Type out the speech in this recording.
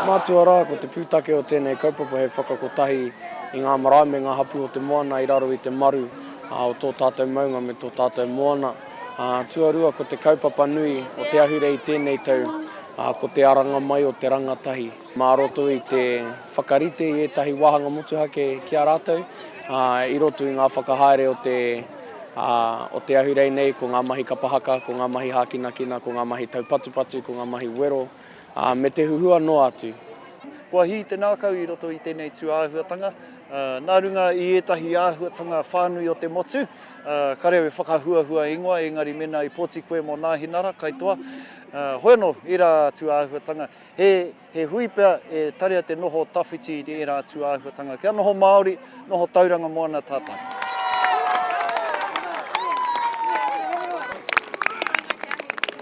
Mātua rā, ko te pūtake o tēnei kaupapa he whakakotahi i ngā marae me ngā hapū o te moana i raro i te maru o tō tātou maunga me tō tātou moana. Tuarua, ko te kaupapa nui o te ahurei i tēnei tau, ko te aranga mai o te rangatahi. Mā roto i te whakarite i ētahi wāhanga motuhake ki a rātou, i roto i ngā whakahaere o te, o te ahurei nei, ko ngā mahi kapa haka, ko ngā mahi hākinakina, ko ngā mahi taupatupatu, ko ngā mahi wero, me te huhua noa atu. Kua hī te ngākau i roto i tēnei tūāhuatanga, nā runga i ētahi āhuatanga whānui o te motu, kāre au e whakahuahua ingoa, engari mēnā i pōti koe mō Nāhinara, Kaitoa, hoi anō, ērā tūāhuatanga, He, he hui pea e tarea te noho tawhiti i ērā atu āhuatanga. Kia noho Māori, noho Tauranga Moana tātou.